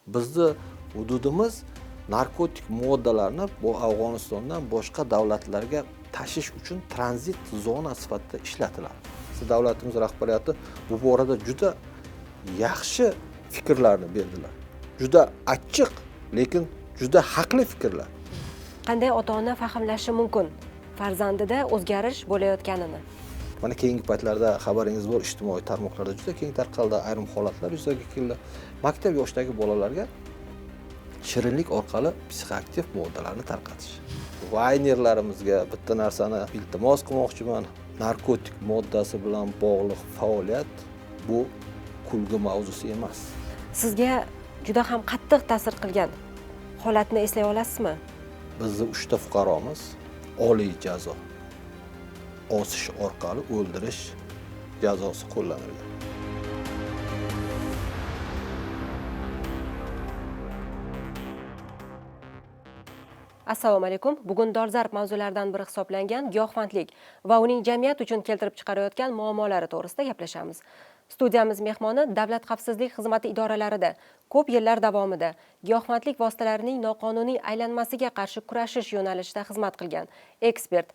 Bizni hududimiz narkotik moddalarni bu Afg'onistondan boshqa davlatlarga tashish uchun tranzit zona sifatida ishlatiladi. Davlatimiz rahbariyati bu borada juda yaxshi fikrlarni berdilar. Juda achchiq, lekin juda haqli fikrlar. Qanday ota-ona fahmlashi mumkin farzandida o'zgarish bo'layotganini? Mana keyingi paytlarda xabaringiz bor, ijtimoiy tarmoqlarda juda keng tarqaldi, ayrim holatlar yuzaga keldi. Maktab yoshidagi bolalarga shirinlik orqali psixoaktiv moddalarni tarqatish. Vaynerlarimizga bitta narsani iltimos qilmoqchiman. Narkotik moddasi bilan bog'liq faoliyat bu kulgi mavzusi emas. Sizga juda ham qattiq ta'sir qilgan holatni eslay olasizmi? Bizni 3 ta fuqaromiz oliy jazo osish orqali o'ldirish jazosi qo'llanilgan. Assalomu alaykum. Bugun dolzarb mavzulardan biri hisoblangan giyohvandlik va uning jamiyat uchun keltirib chiqarayotgan muammolari to'g'risida gaplashamiz. Studiyamiz mehmoni Davlat xavfsizlik xizmati idoralarida ko'p yillar davomida giyohvandlik vositalarining noqonuniy aylanmasiga qarshi kurashish yo'nalishida xizmat qilgan ekspert,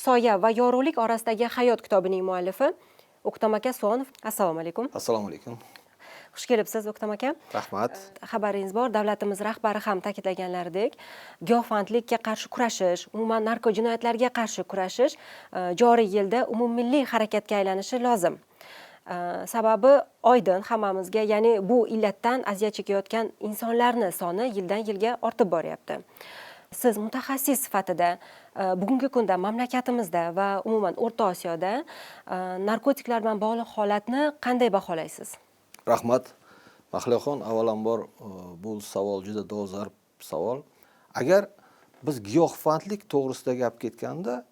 Soya va yorug'lik orasidagi hayot kitobining muallifi O'ktam aka Suonov. Assalomu alaykum. Assalomu alaykum. Xush kelibsiz O'ktam aka. Rahmat. Xabaringiz bor, davlatimiz rahbari ham ta'kidlaganlaridek, giyohvandlikka qarshi kurashish, umuman narkojinoyatlarga qarshi kurashish joriy yilda umummilliy harakatga aylanishi lozim. Sababi oydin hammamizga, ya'ni bu illatdan aziyat chekayotgan insonlarning soni yildan yilga ortib boryapti. Siz mutaxassis sifatida bugungi kunda mamlakatimizda va umuman O'rta Osiyoda narkotiklar bilan bog'liq holatni qanday baholaysiz? Rahmat. Mahliyoxon, avvalambor bu savol juda dolzarb savol. Agar biz giyohvandlik to'g'risida gap ketganda,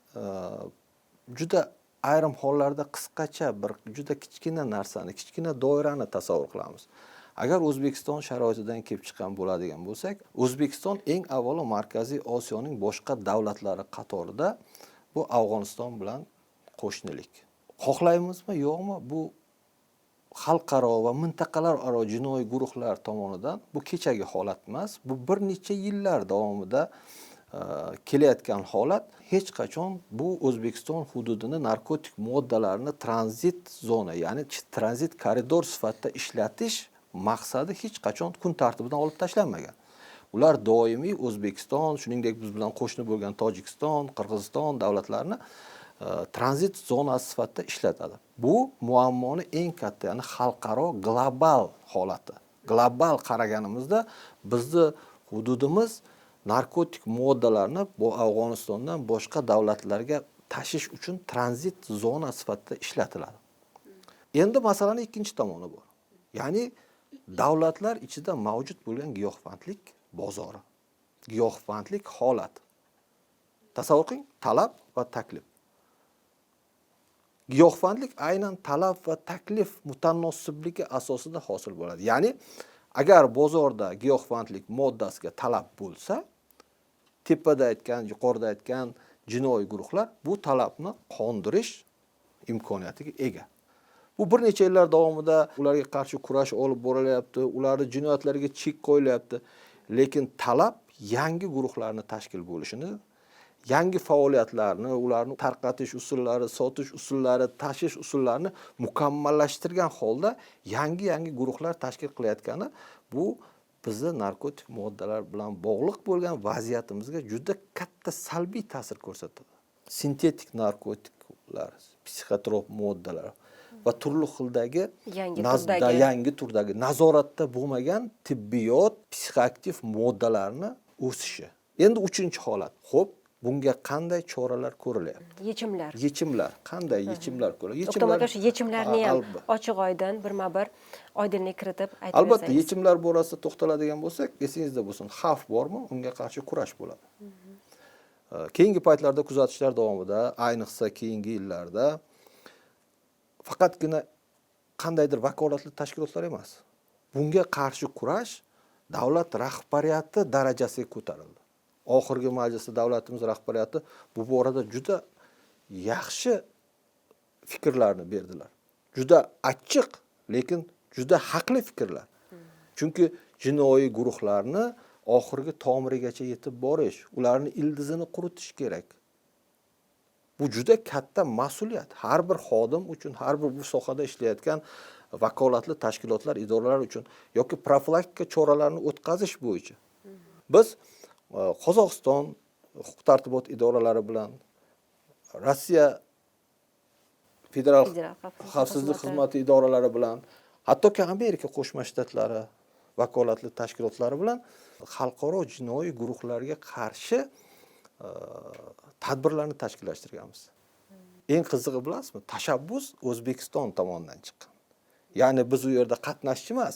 juda ayrim hollarda qisqacha bir juda kichkina narsani, kichkina doirani tasavvur qilamiz. Agar O'zbekiston sharoitidan kelib chiqqan bo'ladigan bo'lsak, O'zbekiston eng avvalo Markaziy Osiyoning boshqa davlatlari qatorida bu Afg'oniston bilan qo'shnilik. Xohlaymizmi, yo'qmi, bu xalqaro va mintaqalararo jinoiy guruhlar tomonidan bu kechagi holat emas, bu bir necha yillar davomida kelayotgan holat. Hech qachon bu O'zbekiston hududini narkotik moddalarni tranzit zona, ya'ni tranzit koridor sifatida ishlatish maqsadi hech qachon kun tartibidan olib tashlanmagan. Ular doimiy O'zbekiston, shuningdek biz bilan qo'shni bo'lgan Tojikiston, Qirg'iziston davlatlarini tranzit zonasi sifatida ishlatadi. Bu muammoni eng katta, ya'ni xalqaro global holati. Global qaraganimizda bizni hududimiz narkotik moddalarni bu Afg'onistondan boshqa davlatlarga tashish uchun tranzit zona sifatida ishlatiladi. Endi masalaning ikkinchi tomoni bor. Ya'ni davlatlar ichida mavjud bo'lgan giyohvandlik bozori, giyohvandlik holati. Tasavvur qiling, talab va taklif. Giyohvandlik aynan talab va taklif mutanosibligi asosida hosil bo'ladi. Ya'ni agar bozorda giyohvandlik moddasiga talab bo'lsa, tepada aytgan, yuqorida aytgan jinoiy guruhlar bu talabni qondirish imkoniyatiga ega. Bu bir necha yillar davomida ularga qarshi kurash olib borilyapti, ularning jinoyatlariga chek qo'yilyapti, lekin talab yangi guruhlarni tashkil bo'lishini, yangi faoliyatlarni, ularni tarqatish usullari, sotish usullari, tashish usullarini mukammallashtirgan holda yangi-yangi guruhlar tashkil qilayotgani bu bizni narkotik moddalar bilan bog'liq bo'lgan vaziyatimizga juda katta salbiy ta'sir ko'rsatadi. Sintetik narkotiklar, psixotrop moddalar va turli xildagi yangi turdagi nazoratda bo'lmagan tibbiyot psixoaktiv moddalarni o'sishi. Endi uchinchi holat. Xo'p, bunga qanday choralar ko'rilyapti? Yechimlar. Yechimlar, qanday yechimlar ko'riladi? O'ktam aka, shu yechimlarni ham ochiq oydin, birma-bir oydinlik kiritib aytib Albatta, yechimlar borasida to'xtaladigan bo'lsak, esingizda bo'lsin, xavf bormi, unga qarshi kurash bo'ladi. Keyingi paytlarda kuzatishlar davomida, ayniqsa keyingi yillarda faqatgina qandaydir vakolatli tashkilotlar emas, bunga qarshi kurash davlat rahbariyati darajasiga ko'tarildi. Oxirgi majlisda davlatimiz rahbariyati bu borada juda yaxshi fikrlarni berdilar. Juda achchiq, lekin juda haqli fikrlar. Chunki Jinoiy guruhlarni oxirgi tomirigacha yetib borish, ularni ildizini quritish kerak. Bu juda katta mas'uliyat har bir xodim uchun, har bir bu sohada ishlayotgan vakolatli tashkilotlar, idoralar uchun yoki profilaktika choralarini o'tkazish bo'yicha. Biz Qozog'iston huquq tartibot idoralari bilan, Rossiya federal xavfsizlik xavfsizlik xizmati idoralari bilan, hattoki Amerika Qo'shma Shtatlari vakolatli tashkilotlari bilan xalqaro jinoiy guruhlarga qarshi tadbirlarni tashkillashtirganmiz. Eng qizig'i, bilasizmi, tashabbus O'zbekiston tomonidan chiqqan. Ya'ni biz u yerda qatnashchi emas,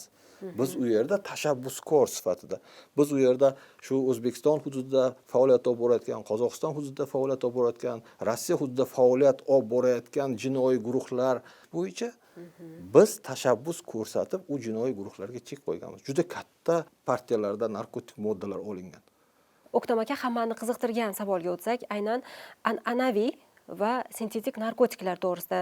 biz u yerda tashabbuskor sifatida, biz u yerda shu O'zbekiston hududida faoliyat olib borayotgan, Qozog'iston hududida faoliyat olib borayotgan, Rossiya hududida faoliyat olib borayotgan jinoiy guruhlar bo'yicha biz tashabbus ko'rsatib, u jinoiy guruhlarga chek qo'yganmiz. Juda katta partiyalarda narkotik moddalar olingan. O'ktam aka, hammani qiziqtirgan savolga o'tsak, aynan an'anaviy va sintetik narkotiklar to'g'risida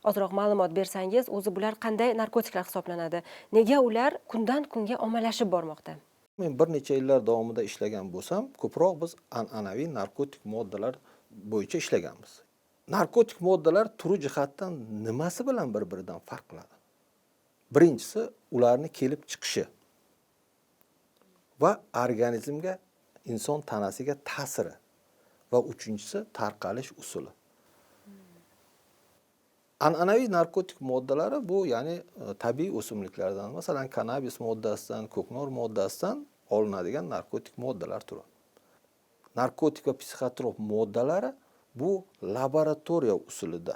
ozroq ma'lumot bersangiz. O'zi bular qanday narkotiklar hisoblanadi, nega ular kundan kunga ommalashib bormoqda? Men bir necha yillar davomida ishlagan bo'lsam, ko'proq biz an'anaviy narkotik moddalar bo'yicha ishlaganmiz. Narkotik moddalar turi jihatdan nimasi bilan bir biridan farq qiladi? Birinchisi, ularni kelib chiqishi va organizmga, inson tanasiga ta'siri va uchinchisi, tarqalish usuli. An'anaviy narkotik moddalari bu, ya'ni tabiiy o'simliklardan, masalan, kannabis moddasidan, ko'knor moddasidan olinadigan narkotik moddalar turi. Narkotik va psixotrop moddalari bu laboratoriya usulida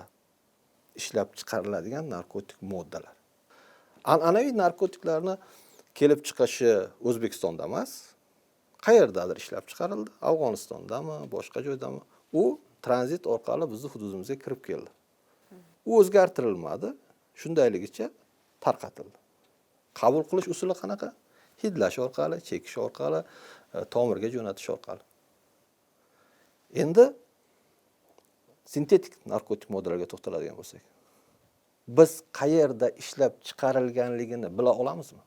ishlab chiqariladigan narkotik moddalar. An'anaviy narkotiklarni kelib chiqishi O'zbekistonda emas, qayerdadir ishlab chiqarildi, Afg'onistondami, boshqa joydami, u tranzit orqali bizni hududimizga kirib keldi. U o'zgartirilmadi, shundayligicha tarqatildi. Qabul qilish usuli qanaqa? Hidlash orqali, chekish orqali, tomirga jo'natish orqali. Endi sintetik narkotik moddalarga to'xtaladigan bo'lsak, biz qayerda ishlab chiqarilganligini bila olamizmi?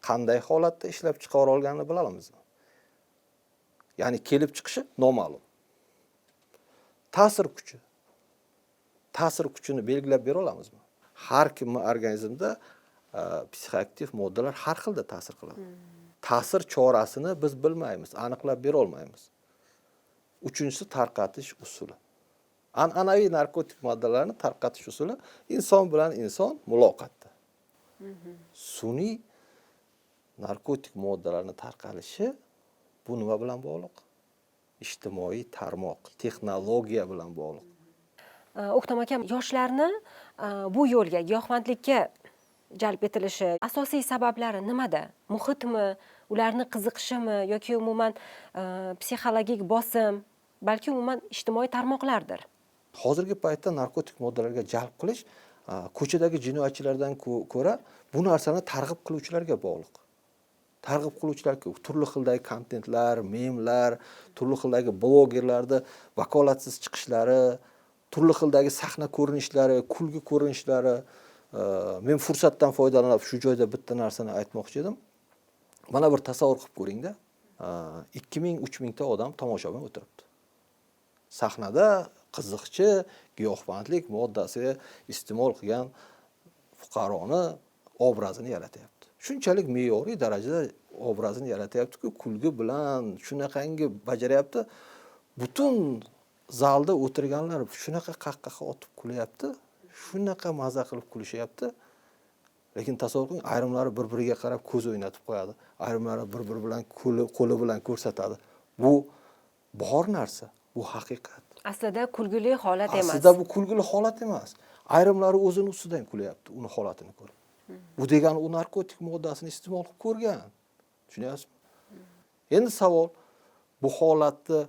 Qanday holatda ishlab chiqarilganini bila olamizmi? Ya'ni kelib chiqishi noma'lum. Ta'sir kuchini belgilab bera olamizmi? Har kimni organizmda psixoaktiv moddalar har xilda ta'sir qiladi. Ta'sir chorasini biz bilmaymiz, aniqlab bera olmaymiz. Uchinchisi, tarqatish usuli. An'anaviy narkotik moddalarni tarqatish usuli inson bilan inson muloqotda. Sun'iy narkotik moddalarni tarqalishi bu nima bilan bog'liq? Ijtimoiy tarmoq, texnologiya bilan bog'liq. O'ktam akam, yoshlarni bu yo'lga, giyohvandlikka jalb etilishi asosiy sabablari nimada? Muhitmi, ularni qiziqishimi yoki umuman psixologik bosim, balki umuman ijtimoiy tarmoqlardir? Hozirgi paytda narkotik moddalarga jalb qilish ko'chadagi jinoyatchilardan ko'ra bu narsani targ'ib qiluvchilarga bog'liq. Targ'ib qiluvchilar ko'p. Turli xildagi kontentlar, memlar, turli xildagi blogerlarni vakolatsiz chiqishlari, turli xildagi sahna ko'rinishlari, kulgi ko'rinishlari. Men fursatdan foydalanib shu joyda bitta narsani aytmoqchi edim. Mana, bir tasavvur qilib ko'ringda, 2000, 3000 ta odam tomoshabin o'tiribdi. Sahnada qiziqchi giyohvandlik moddasi iste'mol qilgan fuqaroni obrazini yaratyapti. Shunchalik me'yoriy darajada obrazini yaratyaptiku, kulgi bilan shunaqangi bajaryapti. Butun zalda o'tirganlar shunaqa qahqaha otib kulyapti, shunaqa maza qilib kulishyapti. Lekin tasavvur qiling, ayrimlari bir biriga qarab ko'z o'ynatib qo'yadi, ayrimlari bir biri bilan qo'li bilan ko'rsatadi. Bu bor narsa, bu haqiqat. Aslida kulgili holat emas. Aslida bu kulgili holat emas. Ayrimlari o'zini ustidan kulyapti uni holatini ko'rib. Bu degani u narkotik moddasini iste'mol qilib ko'rgan, tushunyapsizmi? Endi savol: bu holatni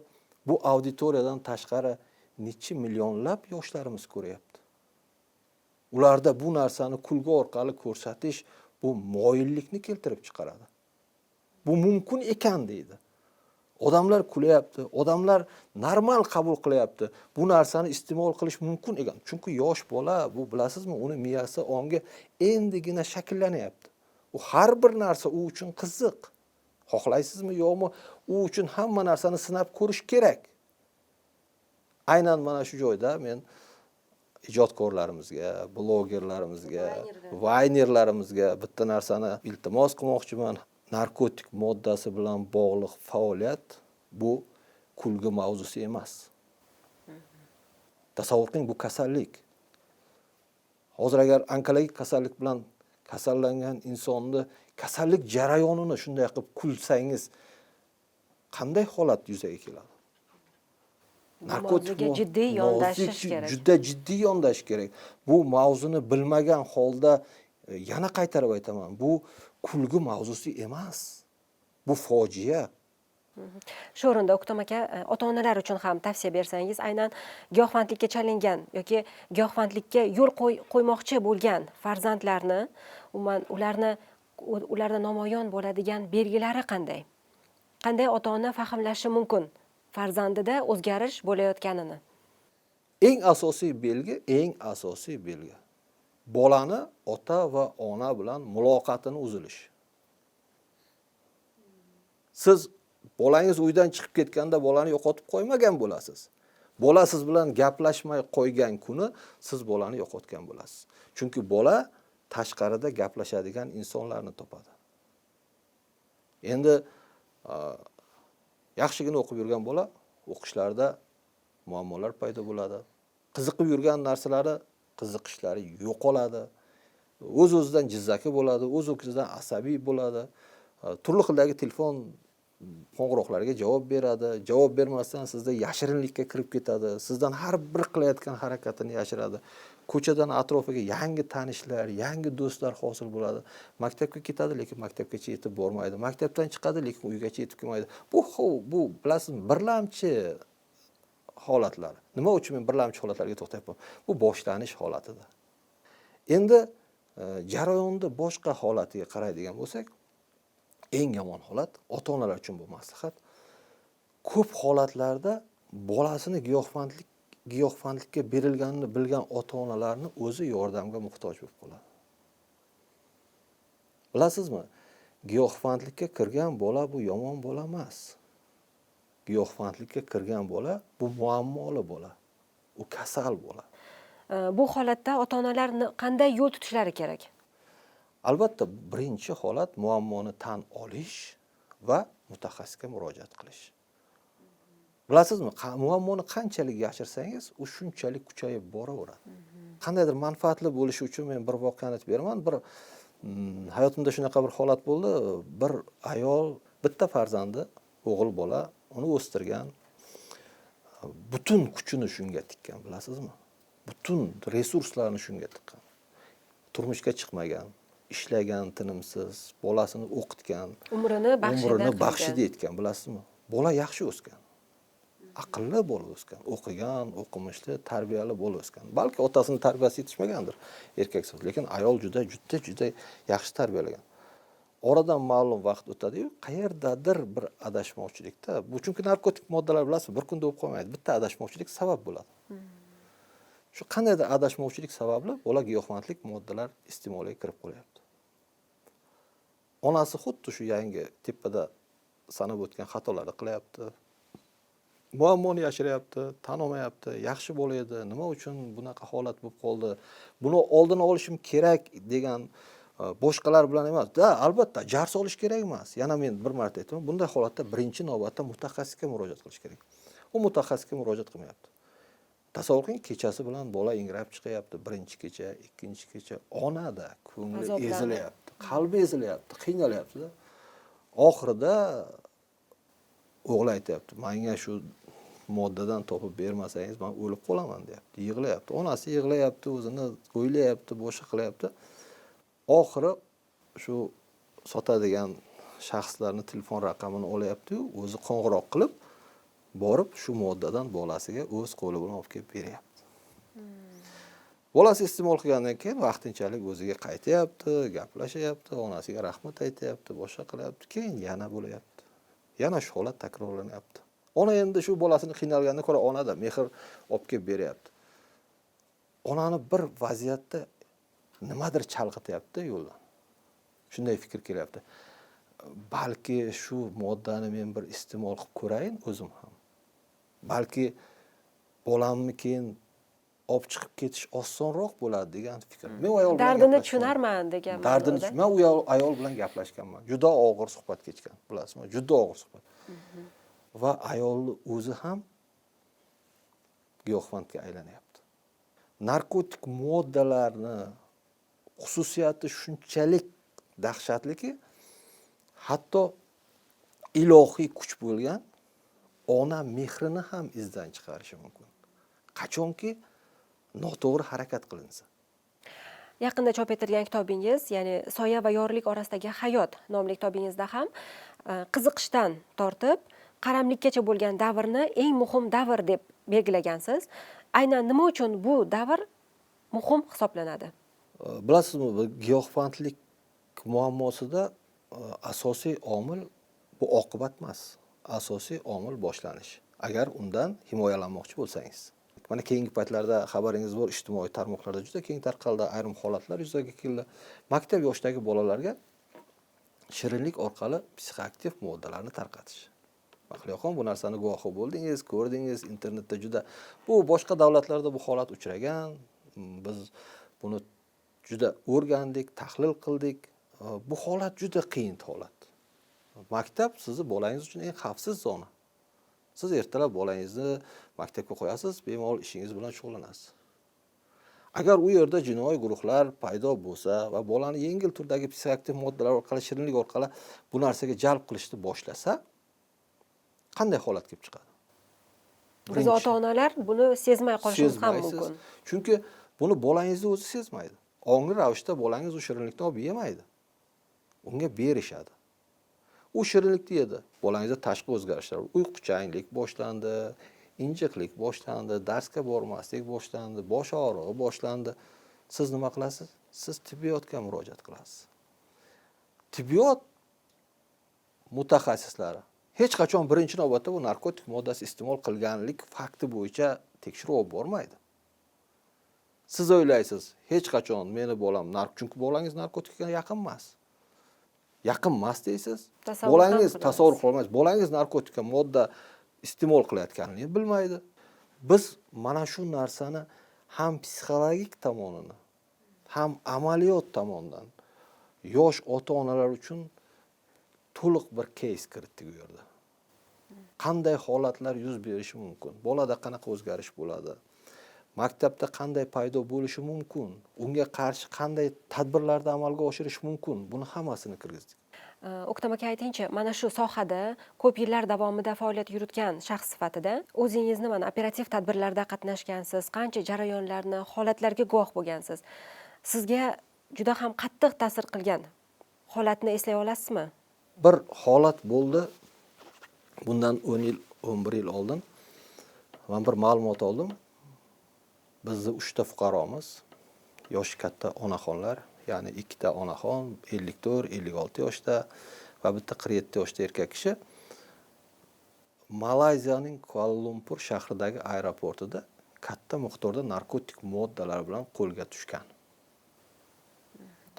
bu auditoriyadan tashqari necha millionlab yoshlarimiz ko'ryapti? Ularda bu narsani kulgi orqali ko'rsatish bu moyillikni keltirib chiqaradi. Bu mumkin ekan, deydi. Odamlar kulyapti, odamlar normal qabul qilyapti, bu narsani iste'mol qilish mumkin ekan. Chunki yosh bola bu, bilasizmi, uni miyasi, ongi endigina shakllanyapti. U har bir narsa u uchun qiziq. Xohlaysizmi yo'qmi, u uchun hamma narsani sinab ko'rish kerak. Aynan mana shu joyda men ijodkorlarimizga, blogerlarimizga, vaynerlarimizga bitta narsani iltimos qilmoqchiman. Narkotik moddasi bilan bog'liq faoliyat bu kulgi mavzusi emas. Tasavvur qiling, bu kasallik. Hozir agar onkologik kasallik bilan kasallangan insonni kasallik jarayonini shunday qilib kulsangiz, qanday holat yuzaga keladi? Narkotik jiddiy yondashish kerak. Juda jiddiy yondashish kerak. Bu mavzuni bilmagan holda, yana qaytarib aytaman, bu kulgi mavzusi emas. Bu fojia. Shu o'rinda O'ktam aka, ota-onalar uchun ham tavsiya bersangiz, aynan giyohvandlikka chalingan yoki giyohvandlikka yo'l qo'ymoqchi bo'lgan farzandlarni, umuman ularda namoyon bo'ladigan belgilari qanday? Qanday ota-ona fahmlashi mumkin farzandida o'zgarish bo'layotganini? Eng asosiy belgi, eng asosiy belgi bolani ota va ona bilan muloqotini uzilishi. Siz bolangiz uydan chiqib ketganda bolani yo'qotib qo'ymagan bo'lasiz. Bola siz bilan gaplashmay qo'ygan kuni siz bolani yo'qotgan bo'lasiz. Chunki bola tashqarida gaplashadigan insonlarni topadi. Endi yaxshigina o'qib yurgan bola o'qishlarda muammolar paydo bo'ladi. Qiziqib yurgan narsalari, qiziqishlari yo'qoladi. O'z-o'zidan jizzaki bo'ladi, o'z-o'zidan asabiy bo'ladi. Turli xildagi telefon qo'ng'iroqlarga javob beradi. Javob bermasdan sizda yashirinlikka kirib ketadi. Sizdan har bir qilayotgan harakatini yashiradi. Ko'chadan atrofiga yangi tanishlar, yangi do'stlar hosil bo'ladi. Maktabga ketadi, lekin maktabgacha yetib bormaydi. Maktabdan chiqadi, lekin uygacha yetib kelmaydi. Bu bilasizmi, birlamchi holatlar. Nima uchun men birlamchi holatlarga to'xtayapman? Bu boshlanish holatida. Endi jarayonda boshqa holatiga qaraydigan bo'lsak, eng yomon holat ota-onalar uchun bu maslahat. Ko'p holatlarda bolasini giyohvandlikka berilganini bilgan ota-onalarni o'zi yordamga muhtoj bo'lib qoladi. Bilasizmi, giyohvandlikka kirgan bola bu yomon bola emas. Giyohvandlikka kirgan bola bu muammoli bola. U kasal bola. Bu holatda ota-onalar qanday yo'l tutishlari kerak? Albatta, birinchi holat muammoni tan olish va mutaxassisga murojaat qilish. Bilasizmi, muammoni qanchalik yashirsangiz, u shunchalik kuchayib boraveradi. Qandaydir manfaatli bo'lishi uchun men bir voqeani aytib beraman. Hayotimda shunaqa bir holat bo'ldi. Bir ayol bitta farzandi, o'g'il bola, uni o'stirgan, butun kuchini shunga tikkan, bilasizmi? Butun resurslarni shunga tikkan. Turmushga chiqmagan, ishlagan tinimsiz, bolasini o'qitgan, umrini baxshida umrini qilgan. baxshida etgan, bilasizmi? Bola yaxshi o'sgan. Aqlli bola o'sgan, o'qigan, o'qimishli, tarbiyali bola o'sgan. Balki otasining tarbiyasi yetishmagandir, erkak sifatida, lekin ayol juda, juda, juda yaxshi tarbiyalagan. Oradan ma'lum vaqt o'tadi-yu, qayerdadir bir adashmovchilikda, bu chunki narkotik moddalar bilasizmi, bir kunda bo'lib qolmaydi, bitta adashmovchilik sabab bo'ladi. Shu qandaydir adashmovchilik sababli bola giyohvandlik moddalar iste'moliga kirib qolyapti. Onasi xuddi shu yangi tepada sanab o'tgan xatolarni qilyapti. Muammoni yashiryapti, tan olmayapti, yaxshi bola edi, nima uchun bunaqa holat bo'lib qoldi? Buni oldini olishim kerak degan boshqalar bilan emas. Da, albatta jar solish kerak emas. Yana men bir marta aytaman, bunday holatda birinchi navbatda mutaxassisga murojaat qilish kerak. U mutaxassisga murojaat qilmayapti. Tasavvur qiling, kechasi bilan bola ingrab chiqyapti, birinchi kecha, ikkinchi kecha, onada ko'ngli Azoblanib. ezilyapti, qalbi ezilyapti, qiynalyapti-da. Oxirida o'g'li aytyapti, menga shu moddadan topib bermasangiz, men o'lib qolaman deyapti, yig'layapti. Onasi yig'layapti, o'zini o'ylayapti, boshqa qilyapti. Oxiri shu sotadigan shaxslarning telefon raqamini olyapti-yu, o'zi qo'ng'iroq qilib borib shu moddadan bolasiga o'z qo'li bilan olib kelib beryapti. Bolasi iste'mol qilgandan keyin vaqtinchalik o'ziga qaytyapti, gaplashyapti, onasiga rahmat aytyapti, boshqa qilyapti, keyin yana bo'lyapti. Yana shu holat takrorlanyapti. Ona endi shu bolasini qiynalgandan ko'ra onada mehr olib kelib beryapti. Onani bir vaziyatda nimadir chalg'ityapti yo'ldan. Shunday fikr kelyapti. Balki shu moddani men bir iste'mol qilib ko'rayin o'zim ham. Balki bolamni keyin olib chiqib ketish osonroq bo'ladi degan fikr. Men u ayol bilan Dardini gaplashganman. tushunarman degan Dardini ma'noda. Men u ayol bilan gaplashganman. Juda og'ir suhbat kechgan, bilasizmi? Juda og'ir suhbat. Va ayolni o'zi ham giyohvandga aylanyapti. Narkotik moddalarni xususiyati shunchalik dahshatliki, hatto ilohiy kuch bo'lgan ona mehrini ham izdan chiqarishi mumkin. Qachonki noto'g'ri harakat qilinsa. Yaqinda chop etilgan kitobingiz, ya'ni Soya va yorug'lik orasidagi hayot nomli kitobingizda ham qiziqishdan tortib qaramlikkacha bo'lgan davrni eng muhim davr deb belgilagansiz. Aynan nima uchun bu davr muhim hisoblanadi? Bilasizmi, bu giyohvandlik muammosida asosiy omil bu oqibat emas. Asosiy omil boshlanish. Agar undan himoyalanmoqchi bo'lsangiz. Mana keyingi paytlarda xabaringiz bor, ijtimoiy tarmoqlarda juda keng tarqaldi, ayrim holatlar yuzaga keldi. Maktab yoshidagi bolalarga shirinlik orqali psixoaktiv moddalarni tarqatish. Mahliyoxon, bu narsani guvohi bo'ldingiz, ko'rdingiz, internetda juda bu boshqa davlatlarda bu holat uchragan. Biz buni juda o'rgandik, tahlil qildik. Bu holat juda qiyin holat. Maktab sizni bolangiz uchun eng xavfsiz zona. Siz ertalab bolangizni maktabga qo'yasiz, bemalol ishingiz bilan shug'ullanasiz. Agar u yerda jinoiy guruhlar paydo bo'lsa va bolani yengil turdagi psixoaktiv moddalar orqali, shirinlik orqali bu narsaga jalb qilishni boshlasa, qanday holat kelib chiqadi? Biz Birinchi. ota-onalar buni sezmay qolishimiz ham Sezmaysiz. mumkin. Chunki buni bolangizni o'zi sezmaydi. Ongli ravishda bolangiz u shirinlikni olib yemaydi. Unga berishadi. U shirinlikni yedi. Bolangizda tashqi o'zgarishlar, uyquchanlik boshlandi, injiqlik boshlandi, darsga bormaslik boshlandi, bosh og'rig'i boshlandi. Siz nima qilasiz? Siz tibbiyotga murojaat qilasiz. Tibbiyot mutaxassislari hech qachon birinchi navbatda bu narkotik moddasi iste'mol qilganlik fakti bo'yicha tekshiruv olib bormaydi. Siz o'ylaysiz, hech qachon meni bolam chunki bolangiz narkotikka yaqin emas. Yaqin emas deysiz. Tasavvur ham Bolangiz qilolmaysiz. tasavvur qilolmaysiz. Bolangiz narkotika modda iste'mol qilayotganini bilmaydi. Biz mana shu narsani ham psixologik tomonini, ham amaliyot tomonidan yosh ota-onalar uchun to'liq bir keys kiritdik u yerda. Qanday holatlar yuz berishi mumkin? Bolada qanaqa o'zgarish bo'ladi? Maktabda qanday paydo bo'lishi mumkin? Unga qarshi qanday tadbirlarni amalga oshirish mumkin? Buni hammasini kirgizdik. O'ktam aka, aytingchi, mana shu sohada ko'p yillar davomida faoliyat yuritgan shaxs sifatida o'zingizni mana operativ tadbirlarda qatnashgansiz, qancha jarayonlarni, holatlarga guvoh bo'lgansiz. Sizga juda ham qattiq ta'sir qilgan holatni eslay olasizmi? Bir holat bo'ldi. Bundan 10 yil, 11 yil oldin men bir ma'lumot oldim. Bizni 3 ta fuqaromiz, yoshi katta onaxonlar, ya'ni 2 ta onaxon 54, 56 yoshda va bitta 47 yoshda erkak kishi Malayziyaning Kuala-Lumpur shahridagi aeroportida katta miqdorda narkotik moddalar bilan qo'lga tushgan.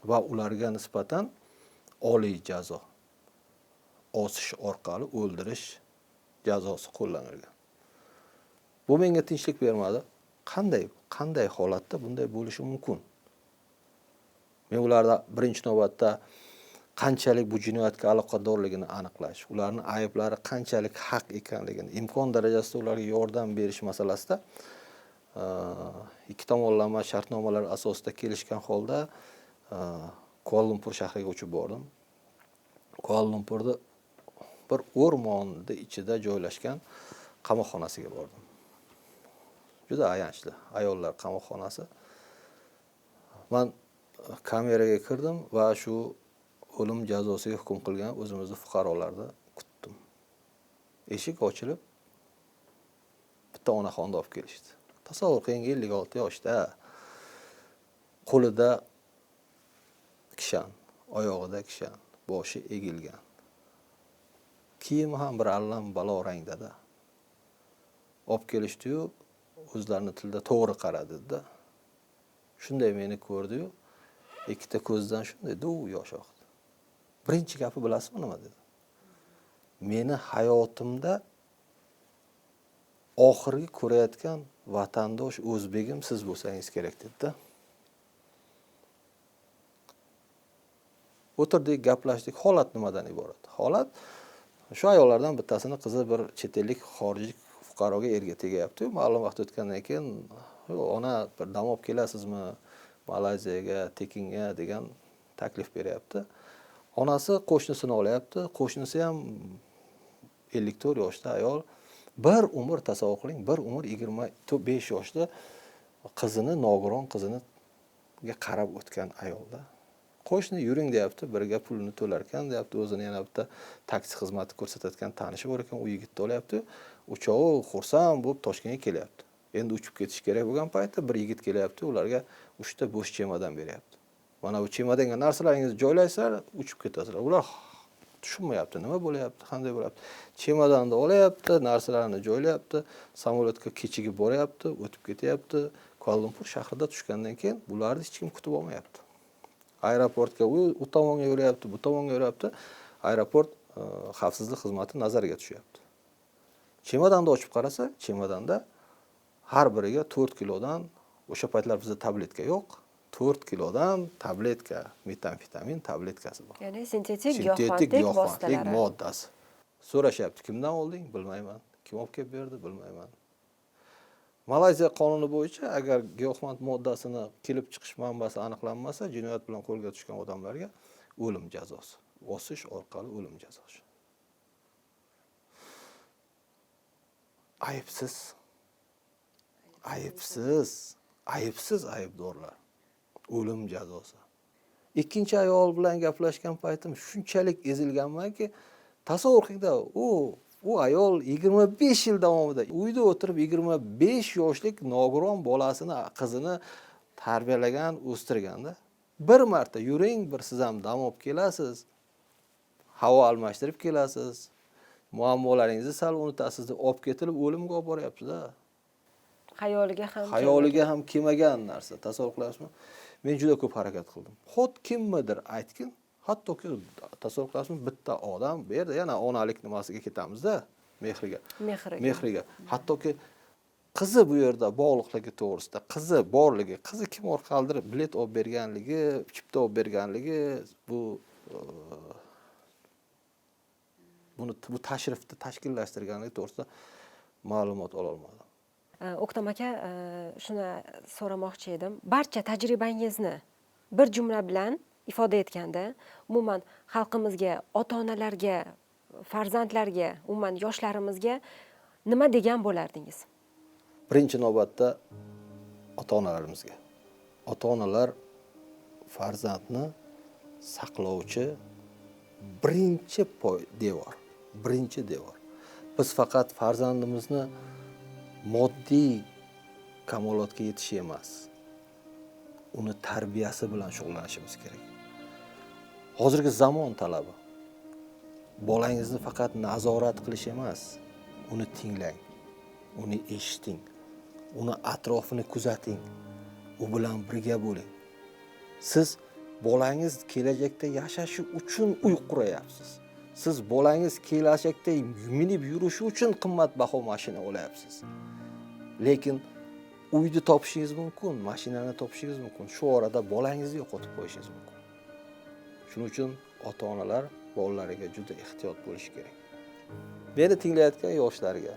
Va ularga nisbatan oliy jazo osish orqali o'ldirish jazosi qo'llanilgan. Bu menga tinchlik bermadi. Qanday holatda bunday bo'lishi mumkin? Men ularda birinchi navbatda qanchalik bu jinoyatga aloqadorligini aniqlash, ularning ayblari qanchalik haq ekanligini, imkon darajasida ularga yordam berish masalasida ikki tomonlama shartnomalar asosida kelishgan holda Kuala-Lumpur shahriga uchib bordim. Kuala-Lumpurda bir o'rmonni ichida joylashgan qamoqxonasiga bordim. Juda ayanchli ayollar qamoqxonasi. Men kameraga kirdim va shu o'lim jazosiga hukm qilgan o'zimizni fuqarolarni kutdim. Eshik ochilib, bitta onaxonni olib kelishdi. Tasavvur qiling, 56 yoshda, qo'lida kishan, oyog'ida kishan, boshi egilgan. Kiyimi ham bir allam balo rangda-da. Olib kelishdi-yu, o'zlarini tilida to'g'ri qaradi-da. Shunday meni ko'rdi-yu, ikkita ko'zidan shunday duv yosh oqdi. Birinchi gapi bilasizmi nima dedi? Meni hayotimda oxirgi ko'rayotgan vatandosh o'zbegim siz bo'lsangiz kerak dedi-da. O'tirdik, gaplashdik. Holat nimadan iborat? Holat shu ayollardan bittasini qizi bir chet ellik xorijlik fuqaroga erga tegyapti. Ma'lum vaqt o'tgandan keyin ona bir dam olib kelasizmi Malayziyaga, tekinga degan taklif beryapti. Onasi qo'shnisini olyapti. Qo'shnisi ham 54 yoshda ayol. Bir umr tasavvur qiling, bir umr 25 yoshda qizini, nogiron qiziniga qarab o'tgan ayolda. Qo'shni yuring deyapti, birga pulini to'larkan deyapti, o'zini yana bitta taksi xizmati ko'rsatayotgan tanishi bor ekan, u yigitni olyapti. Uchovi xursand bo'lib Toshkentga kelyapti. Endi uchib ketish kerak bo'lgan paytda bir yigit kelyapti, ularga 3 ta bo'sh chemodan beryapti. Mana bu chemadanga narsalaringizni joylaysizlar, uchib ketasizlar. Ular tushunmayapti, nima bo'lyapti, qanday bo'lyapti. Chemodanni olyapti, narsalarni joylayapti, samolyotga kechikib boryapti, o'tib ketyapti. Kuala-Lumpur shahrida tushgandan keyin bularni hech kim kutib olmayapti. Aeroportga u tomonga yuryapti, bu tomonga yuryapti. Aeroport xavfsizlik xizmati nazariga tushyapti. Chemodanni ochib qarasa, chemadanda har biriga 4 kilodan, o'sha paytlar bizda tabletka yo'q, 4 kilodan tabletka, metamfetamin tabletkasi bor. Ya'ni sintetik giyohvandlik moddasi. So'rashyapti, kimdan olding? Bilmayman. Kim olib kelib berdi? Bilmayman. Malayziya qonuni bo'yicha agar giyohvand moddasini kelib chiqish manbasi aniqlanmasa, jinoyat bilan qo'lga tushgan odamlarga o'lim jazosi, osish orqali o'lim jazosi. Aybsiz. Aybsiz, aybsiz aybdorlar. O'lim jazosi. Ikkinchi ayol bilan gaplashgan paytim shunchalik ezilganmanki, tasavvur qilingda, u ayol 25 yil davomida uyda o'tirib 25 yoshlik nogiron bolasini, qizini tarbiyalagan, o'stirganda bir marta yuring, bir siz ham dam olib kelasiz, havo almashtirib kelasiz, muammolaringizni sal unutasiz deb olib ketilib o'limga olib boryapti-da. Xayoliga ham kelmagan narsa. Tasavvur qilasizmi? Men juda ko'p harakat qildim. Xot kimmidir aytgin, hattoki tasavvur qilasizmi, bitta odam bu yerda yana onalik nimasiga ketamizda, mehriga. Mehriga. Hattoki qizi bu yerda bog'liqligi to'g'risida, qizi borligi, qizi kim orqalidir bilet olib berganligi, chipta olib berganligi, bu bu tashrifni tashkillashtirganligi to'g'risida ma'lumot ola olmadim. O'ktam aka, shuni so'ramoqchi edim. Barcha tajribangizni bir jumla bilan ifoda etganda, umuman xalqimizga, ota-onalarga, farzandlarga, umuman yoshlarimizga nima degan bo'lardingiz? Birinchi navbatda ota-onalarimizga. Ota-onalar farzandni saqlovchi birinchi devor, birinchi devor. Biz faqat farzandimizni moddiy kamolotga yetishi emas, uni tarbiyasi bilan shug'ullanishimiz kerak. Hozirgi zamon talabi bolangizni faqat nazorat qilish emas, uni tinglang, uni eshiting, uni atrofini kuzating, u bilan birga bo'ling. Siz bolangiz kelajakda yashashi uchun uy qurayapsiz. Siz bolangiz kelajakda minib yurishi uchun qimmatbaho mashina olyapsiz. Lekin uyni topishingiz mumkin, mashinani topishingiz mumkin. Shu orada bolangizni yo'qotib qo'yishingiz mumkin. Shuning uchun ota-onalar bolalariga juda ehtiyot bo'lish kerak. Meni tinglayotgan yoshlarga,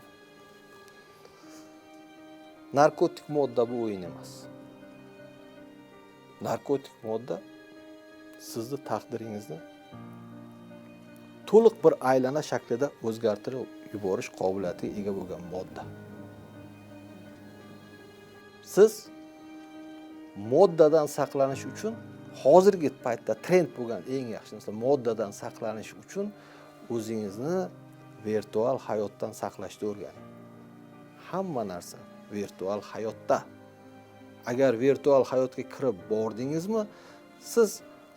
narkotik modda bu o'yin emas. Narkotik modda sizni taqdiringizni to'liq bir aylana shaklida o'zgartirib yuborish qobiliyatiga ega bo'lgan modda. Siz moddadan saqlanish uchun hozirgi paytda trend bo'lgan eng yaxshi narsa, moddadan saqlanish uchun o'zingizni virtual hayotdan saqlashni o'rganing. Hamma narsa virtual hayotda. Agar virtual hayotga kirib bordingizmi, siz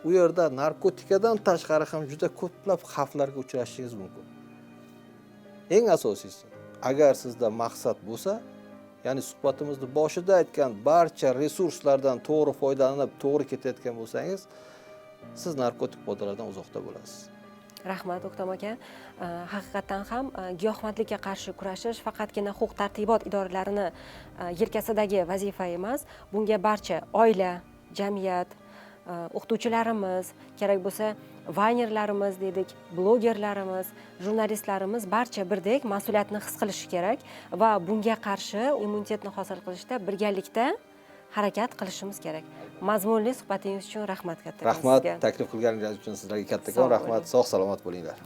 u yerda narkotikadan tashqari ham juda ko'plab xavflarga uchrashingiz mumkin. Eng asosiysi, agar sizda maqsad bo'lsa, ya'ni suhbatimizni boshida aytgan barcha resurslardan to'g'ri foydalanib, to'g'ri ketayotgan bo'lsangiz, Siz narkotik moddalardan uzoqda bo'lasiz. Rahmat, O'ktam aka. Haqiqatdan ham giyohvandlikka qarshi kurashish faqatgina huquq tartibot idoralarini yelkasidagi vazifa emas. Bunga barcha oila, jamiyat, o'qituvchilarimiz, kerak bo'lsa vaynerlarimiz dedik, blogerlarimiz, jurnalistlarimiz barcha birdek mas'uliyatni his qilishi kerak va bunga qarshi immunitetni hosil qilishda birgalikda harakat qilishimiz kerak. Mazmunli suhbatingiz uchun rahmat kattakon Rahmat, sizga. taklif qilganingiz uchun sizlarga kattakon Sog' rahmat. bo'ling. Sog' salomat bo'linglar.